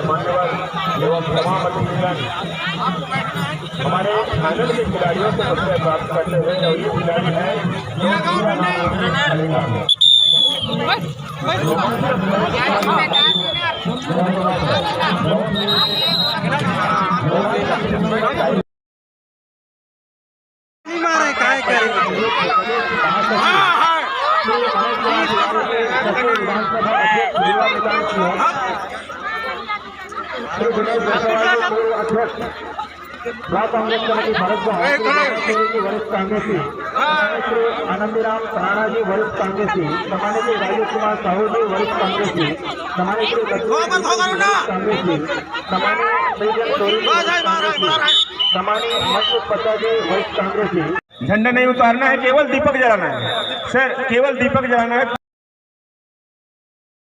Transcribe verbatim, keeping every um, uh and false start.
मान्यवर एवं तमाम अतिथिगण हमारे फाइनल के खिलाड़ियों से परिचय प्राप्त करते हुए, जो ये खिलाड़ी है ब्लॉक कांग्रेस कमेटी भारत के वरिष्ठ कांग्रेसी आनंदीराम राणा जी, वरिष्ठ कांग्रेसी, सम्मानित राजेश कुमार साहू जी, वरिष्ठ कांग्रेसी, सम्मानित श्री लक्ष्मी जी, वरिष्ठ कांग्रेसी, सम्मानित श्री जन सोरी जी, वरिष्ठ कांग्रेसी, सम्मानित मंच पच्चा जी, वरिष्ठ कांग्रेसी। झंडा नहीं उतारना है, केवल दीपक जलाना है सर, केवल दीपक जलाना है।